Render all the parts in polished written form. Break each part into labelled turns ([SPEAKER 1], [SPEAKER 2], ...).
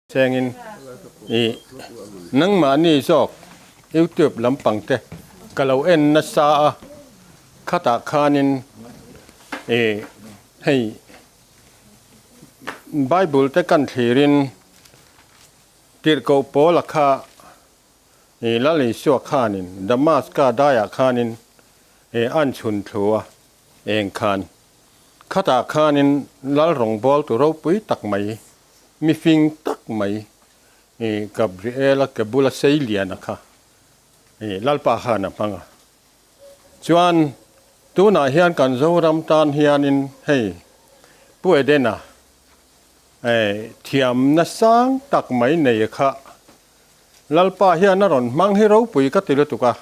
[SPEAKER 1] Chengin i nangmahni zawk youtube lampang te ka lo en nasa a, khatah khanin i hei bible te kan thlirin tirhkoh pawla kha i Lal Isua khanin Damaska daiah khanin i an chhun thlu a eng khan khatah khanin Lal rawngbawl tu ropui tak mai Mi fing tak mai i Gabriela ke bula sei liana kha i Lalpa khan a hmang a. Chuan tunah hian kan Zoram tan hianin hei Pu Edena thiamna sang tak mai nei kha Lalpa hian a rawn hmang hi ropui ka ti lutuk a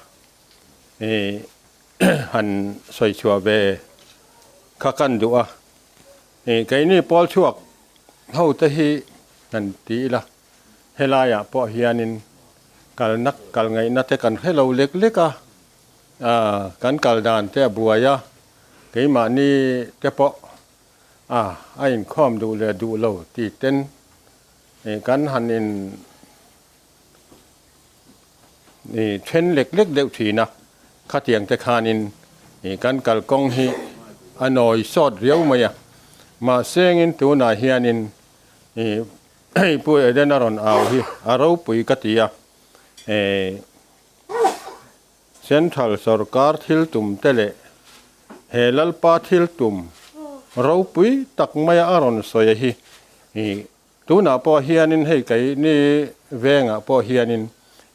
[SPEAKER 1] i han sawi chhuah ve kha kan duh a. I keini pawl chhuak ho te hi han ti ila, helaiah pawh hianin kalna kal ngaihna te kan hre lo lek lek a, ah kan kal dan te a buai a, keimahni te pawh ah a inkhawm duh leh duh lo ti ten kan han in i then lek lek deuh thin a, khatiang te khanin i kan kalkawng hi a nawi sawt riau mai a, mahse engin tunah hianin i hei Pu Eden a rawn au hi a ropui ka ti a, e Central sorkar thil tum te leh he Lalpa thil tum ropui tak maia a rawn sawi hi i Tunah pawh hianin hei keini vengah pawh hianin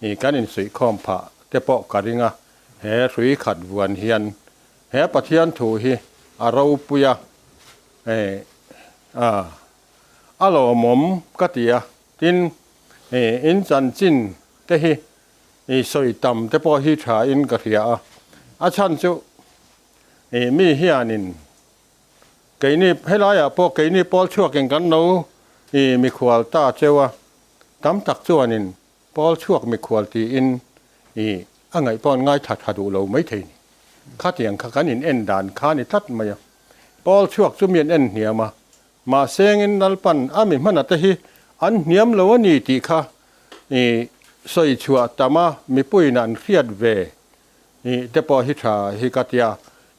[SPEAKER 1] ih kan insuihkhawm phah te pawh ka ring a, he hrui khat vuan hian he Pathian thu hi a ropui a, eh a a lawmawm ka ti a, tin ih in chanchin te hi ih sawi tam te pawh hi tha in ka hria a, a chhan chu ih mi hianin Keini helaiah pawh keini pawl chhuakin kan lo i mikhual ta cheu a, tam tak chuanin pawl chhuak mikhual tiin i a ngaih pawh an ngaithla tha duh lo maithei ni. Khatiang kha kan in en dan kha a ni tlat mai a. Pawl chhuak chu mi an en hniam a, mahsengin Lalpan a mi hmana te hi an hniam lo a ni tih kha i sawi chhuah tam a mipuiin an hriat ve I te pawh hi tha hi ka tia.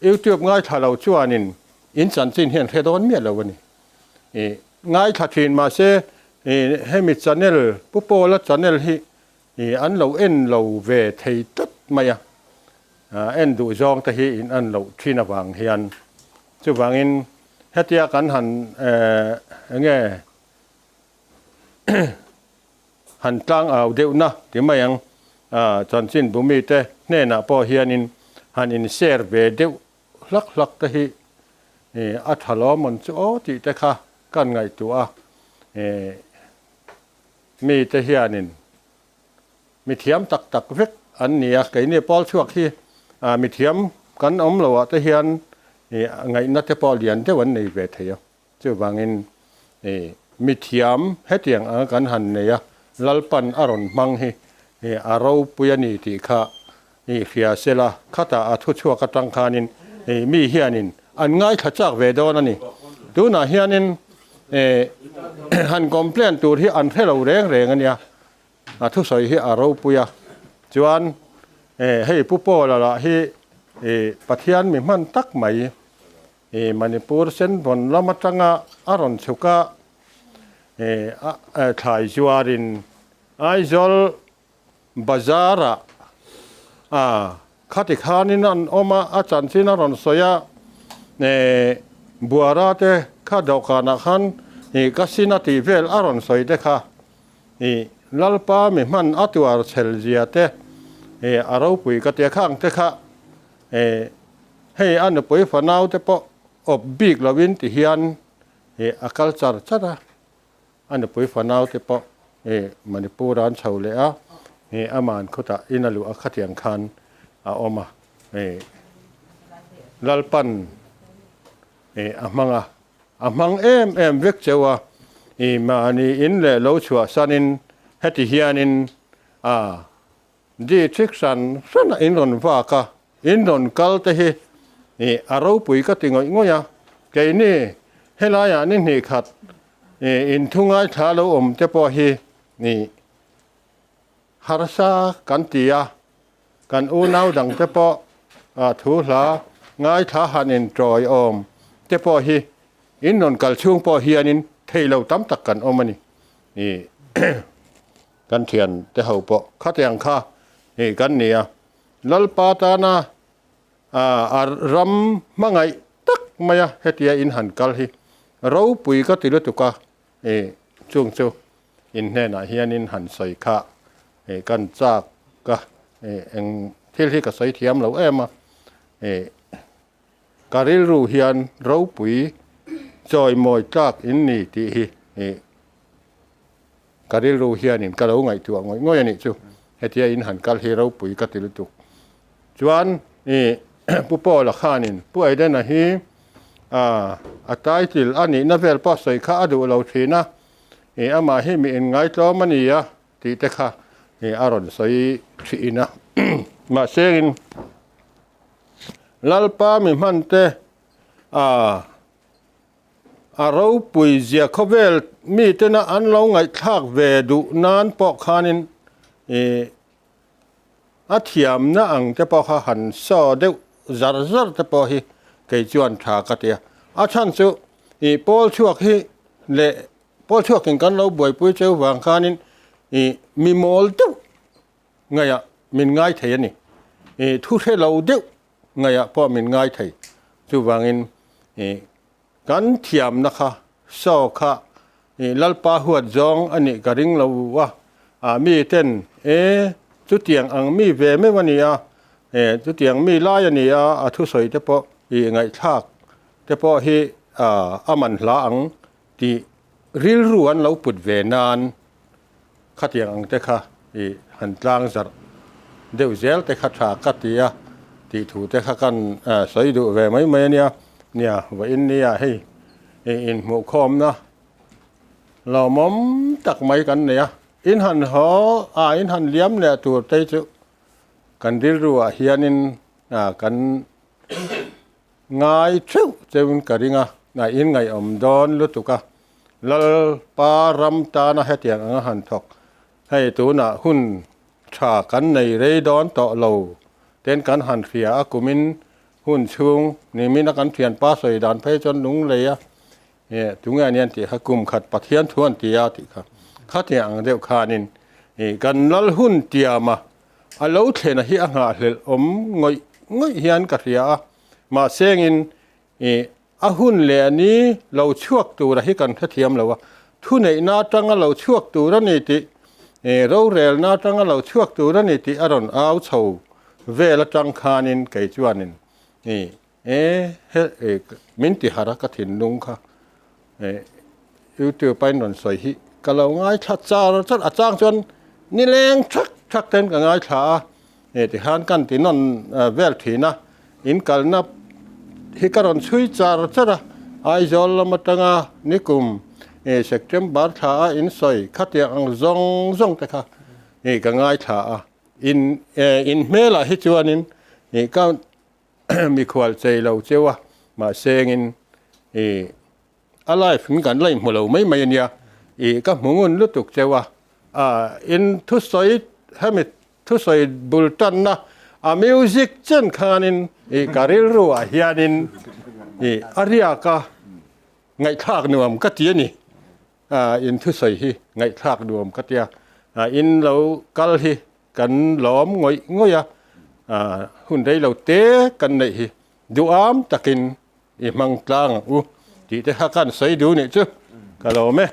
[SPEAKER 1] YouTube ngaithla lo chuanin in chanchin hian hre dawn miah lo a ni. I ngaithla thin mahse i hemi channel Pu Pawla channel hi i an lo en lo ve thei tlat mai a. En duh zawng te hi in an loh thin avang hian chuvangin hetia kan han enge Han tlang au deuhna ti mai ang. Chanchin bumi te hnenah pawh hianin han in share ve deuh hlak hlak te hi a tha lawm ang chu aw tih te kha kan ngaihtuah a. Mi te hianin mi thiam tak tak vek an ni a, keini pawl chhuak hi mi thiam kan awm loh ah te hian ngaihna te pawh lian deuh an nei ve thei a. Chuvangin i mithiam hetiang anga kan han nei a, Lalpan a rawn hmang hi a ropui a ni tih kha i hria sela, khatah a thuchhuak atang khanin i mi hianin an ngaithla chak ve dawn a ni. Tunah hianin han complain tur hi an hre lo reng reng a nia, a thusawi hi a ropui a. Chuan hei Pu Paula lah hi Pathian mi hman tak mai I Manipur Senvawn lam atanga a rawn chhuk a, thlai zuarin Aizawl Bazar-ah a khati khanin an awm a, a chanchin a rawn sawi a, Buara te kha dawhkanah khan ka sin a tih vel a rawn sawi te kha Lalpa mi hman a tuar chhel zia te a ropui ka tia khang te kha Hei a nupui fanau te pawh awp bik lovin ti hian a kal char char a, a nupui fanau te pawh Manipur an chho leh a, aman khutah in a luh a khatiang khan a awm a, Lalpan a hmang a, a hmang em em vek cheu a, mahni in leh lo chhuahsanin heti hianin a Di thik hran hran a in rawn vak a, in rawn kal te hi ih a ropui ka ti ngawih ngawih a, keini helaiah ni hnih khat In thu ngaithla lo awm te pawh hi harsa kan ti a, kan unau dang te pawh thu hla ngaithla han intawi awm te pawh hi in rawn kal chhung pawh hianin thei lo tam tak kan awm a ni. Kan thian te ho pawh khatiang kha kan ni a, Lalpa tana A ram hmangaih tak maia hetia in han kal hi ropui ka ti lutuk a, chung chu in hnenah hianin han sawi kha kan chak a, eng thil hi ka sawi thiam lo em a, ka rilru hian ropui chawimawi tlak in ni tih hi ka rilru hianin ka lo ngaihtuah ngawih ngawih a nih chu, hetia in han kal hi ropui ka ti lutuk. Chuan i Pu Paula khanin Pu Aidena hi a title a nihna vel pawh sawi kha a duh lo thin a, i amah hi mi inngaitlawm a ni a tih te kha i a rawn sawi thin a. Mahse in Lalpa mi hman te a A ropui zia khawvel mitena an lo ngaihthlak ve duh nan pawh khanin ih a thiamna ang te pawh kha han saw deuh zar zar te pawh hi kei chuan tha ka ti a. A chhan chu ih pawl chhuak hi leh pawl chhuakin kan lo buaipui cheu vang khanin ih mi mawl deuh ngaihah min ngai thei a ni. Ih thu hre lo deuh Ngaihah pawh min ngai thei. Chuvangin i kan thiamna kha saw kha i Lalpa huat zawng a nih ka ring lo a, a mi ten e chutiang ang mi ve meuh a ni a, e chutiang mi lai a ni a, a thusawi te pawh i ngaihthlak te pawh hi a man hla ang tih rilru an lo put ve nan Khatiang ang te kha i han tlang zarh deuh zel te kha tha ka ti a tih thu te kha kan sawi duh ve mai mai a nia. Nia, vawiin nia hei i inhmuhkhawmna lawmawm tak mai kan nei a. In han haw a, in han liam leh tur te chu kan rilru ah hianin kan Ngai theuh cheuin ka ring a, a inngaihawm dawn lutuk a, Lalpa ram tana hetiang anga han thawk hei tunah hun tha kan nei rei dawn tawh lo ten kan han hria a, kumin hun chhung nimin a kan thianpa sawi dan phei chuan lunglei a tunge a nia tih kha kum khat Pathian thu an ti a tih kha khatiang ang deuh khanin kan lal hun tiam a A lo thlena hi a nghahhlelh awm ngawih ngawih hian ka hria a, mahsengin ih a hun leh a ni lo chhuak tura hi kan hrethiam lo a, thuneihna atanga lo chhuak tur a ni tih, ih rorelna atanga lo chhuak tur a ni tih a rawn au chho vel atang khanin kei chuanin ih e he ih min ti harh a ka thinlung kha ih youtube a in rawn sawi hi ka lo ngaithla char char a chang chuan nileng thak thak ten ka ngaithla a eh tikhan kan ti nawn vel thin a in kalna hi ka rawn chhui char char a Aizawl lam atanga nikum eh September thla a in sawi khatiang ang zawng zawng te kha eh ka ngaithla a in eh in hmelah hi chuanin eh ka mikhual chei lo cheu a mahse engin ih a life in kan la inhmu lo mai mai ania ih ka hmu ngun lutuk cheu a ah in thusawi hemi thusawi bul tanna a music chen khanin ih ka rilru ah hianin ih a riak a ngaihthlak nuam ka ti a ni ah in thusawi hi ngaihthlak nuam ka tia ah in lo kal hi Kan lawm ngawih ngawih a, hun rei lo te kan neih hi duham takin i hmang tlang ang u tih te kha kan sawi duh nih chu ka lawm e.